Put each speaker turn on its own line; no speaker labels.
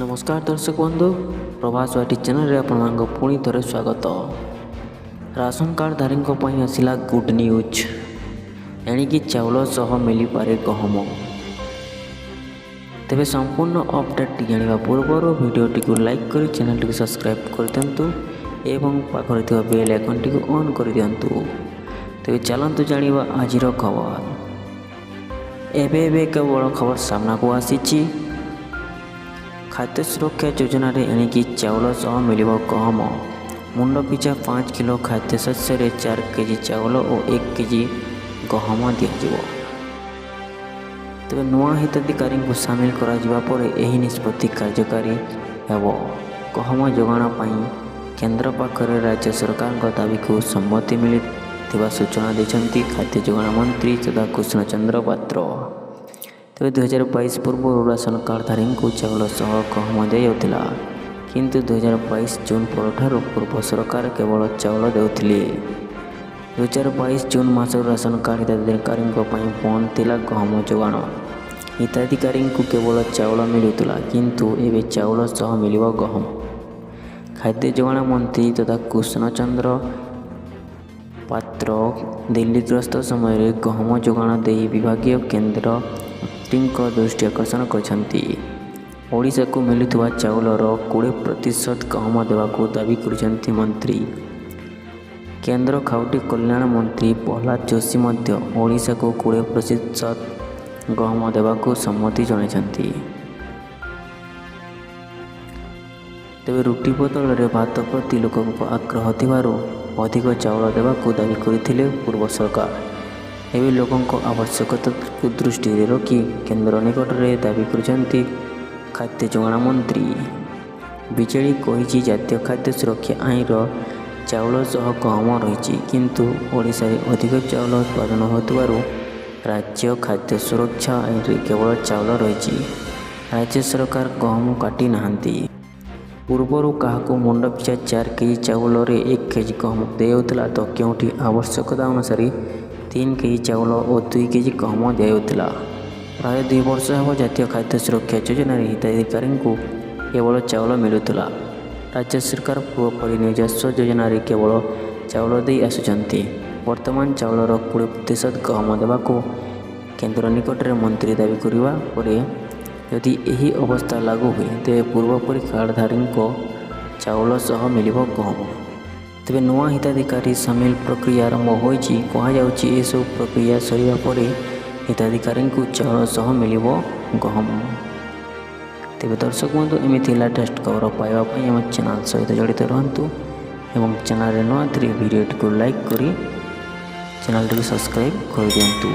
ନମସ୍କାର ଦର୍ଶକ ବନ୍ଧୁ, ପ୍ରଭାସ ୱାଇଟି ଚ୍ୟାନେଲରେ ଆପଣମାନଙ୍କୁ ପୁଣି ଥରେ ସ୍ୱାଗତ। ରାସନ କାର୍ଡ଼ଧାରୀଙ୍କ ପାଇଁ ଆସିଲା ଗୁଡ୍ ନ୍ୟୁଜ୍। ଏଣିକି ଚାଉଳ ସହ ମିଳିପାରେ ଗହମ। ତେବେ ସମ୍ପୂର୍ଣ୍ଣ ଅପଡ଼େଟ୍ଟି ଜାଣିବା ପୂର୍ବରୁ ଭିଡ଼ିଓଟିକୁ ଲାଇକ୍ କରି ଚ୍ୟାନେଲଟିକୁ ସବସ୍କ୍ରାଇବ୍ କରିଦିଅନ୍ତୁ ଏବଂ ପାଖରେ ଥିବା ବେଲ୍ ଆଇକନ୍ଟିକୁ ଅନ୍ କରିଦିଅନ୍ତୁ। ତେବେ ଚାଲନ୍ତୁ ଜାଣିବା ଆଜିର ଖବର। ଏବେ ଏବେ ଏକ ବଡ଼ ଖବର ସାମ୍ନାକୁ ଆସିଛି। ଖାଦ୍ୟ ସୁରକ୍ଷା ଯୋଜନାରେ ଏଣିକି ଚାଉଳ ସହ ମିଳିବ ଗହମ। ମୁଣ୍ଡ ପିଛା 5 କିଲୋ ଖାଦ୍ୟଶସ୍ୟରେ 4 କେଜି ଚାଉଳ ଓ 1 କେଜି ଗହମ ଦିଆଯିବ। ତେବେ ନୂଆ ହିତାଧିକାରୀଙ୍କୁ ସାମିଲ କରାଯିବା ପରେ ଏହି ନିଷ୍ପତ୍ତି କାର୍ଯ୍ୟକାରୀ ହେବ। ଗହମ ଯୋଗାଣ ପାଇଁ କେନ୍ଦ୍ର ପାଖରେ ରାଜ୍ୟ ସରକାରଙ୍କ ଦାବିକୁ ସମ୍ମତି ମିଳିଥିବା ସୂଚନା ଦେଇଛନ୍ତି ଖାଦ୍ୟ ଯୋଗାଣ ମନ୍ତ୍ରୀ ତଥା କୃଷ୍ଣଚନ୍ଦ୍ର ପାତ୍ର। ତେବେ 2022 ପୂର୍ବରୁ ରାସନ କାର୍ଡ଼ଧାରୀଙ୍କୁ ଚାଉଳ ସହ ଗହମ ଦିଆଯାଉଥିଲା। କିନ୍ତୁ 2022 ଜୁନ୍ ପରଠାରୁ ପୂର୍ବ ସରକାର କେବଳ ଚାଉଳ ଦେଉଥିଲେ। 2022 ଜୁନ୍ ମାସରୁ ରାସନ କାର୍ଡ଼ ହିତାଧିକାରୀଙ୍କ ପାଇଁ ବନ୍ଦ ଥିଲା ଗହମ ଯୋଗାଣ। ହିତାଧିକାରୀଙ୍କୁ କେବଳ ଚାଉଳ ମିଳୁଥିଲା, କିନ୍ତୁ ଏବେ ଚାଉଳ ସହ ମିଳିବ ଗହମ। ଖାଦ୍ୟ ଯୋଗାଣ ମନ୍ତ୍ରୀ ତଥା କୃଷ୍ଣଚନ୍ଦ୍ର ପାତ୍ର ଦିଲ୍ଲୀ ଗସ୍ତ ସମୟରେ ଗହମ ଯୋଗାଣ ନେଇ ବିଭାଗୀୟ କେନ୍ଦ୍ର ମନ୍ତ୍ରୀଙ୍କ ଦୃଷ୍ଟି ଆକର୍ଷଣ କରିଛନ୍ତି। ଓଡ଼ିଶାକୁ ମିଳୁଥିବା ଚାଉଳର 20% ଗହମ ଦେବାକୁ ଦାବି କରିଛନ୍ତି ମନ୍ତ୍ରୀ। କେନ୍ଦ୍ର ଖାଉଟି କଲ୍ୟାଣ ମନ୍ତ୍ରୀ ପ୍ରହ୍ଲାଦ ଯୋଶୀ ମଧ୍ୟ ଓଡ଼ିଶାକୁ 20% ଗହମ ଦେବାକୁ ସମ୍ମତି ଜଣାଇଛନ୍ତି। ତେବେ ରୁଟି ବଦଳରେ ଭାତ ପ୍ରତି ଲୋକଙ୍କ ଆଗ୍ରହ ଥିବାରୁ ଅଧିକ ଚାଉଳ ଦେବାକୁ ଦାବି କରିଥିଲେ ପୂର୍ବ ସରକାର। ଏବେ ଲୋକଙ୍କ ଆବଶ୍ୟକତାକୁ ଦୃଷ୍ଟିରେ ରଖି କେନ୍ଦ୍ର ନିକଟରେ ଦାବି କରିଛନ୍ତି ଖାଦ୍ୟ ଯୋଗାଣ ମନ୍ତ୍ରୀ। ବିଜେଡି କହିଛି, ଜାତୀୟ ଖାଦ୍ୟ ସୁରକ୍ଷା ଆଇନର ଚାଉଳ ସହ ଗହମ ରହିଛି। କିନ୍ତୁ ଓଡ଼ିଶାରେ ଅଧିକ ଚାଉଳ ଉତ୍ପାଦନ ହେଉଥିବାରୁ ରାଜ୍ୟ ଖାଦ୍ୟ ସୁରକ୍ଷା ଆଇନରେ କେବଳ ଚାଉଳ ରହିଛି। ରାଜ୍ୟ ସରକାର ଗହମ କାଟି ନାହାନ୍ତି। ପୂର୍ବରୁ କାହାକୁ ମୁଣ୍ଡପିଛା 4 କେଜି ଚାଉଳରେ 1 କେଜି ଗହମ ଦିଆଯାଉଥିଲା ତ କେଉଁଠି ଆବଶ୍ୟକତା ଅନୁସାରେ 3 କେଜି ଚାଉଳ ଓ 2 କେଜି ଗହମ ଦିଆଯାଉଥିଲା। ପ୍ରାୟ 2 ବର୍ଷ ହେବ ଜାତୀୟ ଖାଦ୍ୟ ସୁରକ୍ଷା ଯୋଜନାରେ ହିତାଧିକାରୀଙ୍କୁ କେବଳ ଚାଉଳ ମିଳୁଥିଲା। ରାଜ୍ୟ ସରକାର ପୂର୍ବପରି ନିଜସ୍ୱ ଯୋଜନାରେ କେବଳ ଚାଉଳ ଦେଇ ଆସୁଛନ୍ତି। ବର୍ତ୍ତମାନ ଚାଉଳର 20% ଗହମ ଦେବାକୁ କେନ୍ଦ୍ର ନିକଟରେ ମନ୍ତ୍ରୀ ଦାବି କରିବା ପରେ ଯଦି ଏହି ବ୍ୟବସ୍ଥା ଲାଗୁ ହୁଏ, ତେବେ ପୂର୍ବପରି କାର୍ଡ଼ଧାରୀଙ୍କ ଚାଉଳ ସହ ମିଳିବ ଗହମ। ତେବେ ନୂଆ ହିତାଧିକାରୀ ସାମିଲ ପ୍ରକ୍ରିୟା ଆରମ୍ଭ ହୋଇଛି। କୁହାଯାଉଛି, ଏସବୁ ପ୍ରକ୍ରିୟା ସରିବା ପରେ ହିତାଧିକାରୀଙ୍କୁ ଚାଉଳ ସହ ମିଳିବ ଗହମ। ତେବେ ଦର୍ଶକ ବନ୍ଧୁ, ଏମିତି ଲାଟେଷ୍ଟ ଖବର ପାଇବା ପାଇଁ ଆମ ଚ୍ୟାନେଲ୍ ସହିତ ଜଡ଼ିତ ରୁହନ୍ତୁ ଏବଂ ଚ୍ୟାନେଲରେ ନୂଆ ଥିଲେ ଭିଡ଼ିଓଟିକୁ ଲାଇକ୍ କରି ଚ୍ୟାନେଲଟିକୁ ସବସ୍କ୍ରାଇବ୍ କରିଦିଅନ୍ତୁ।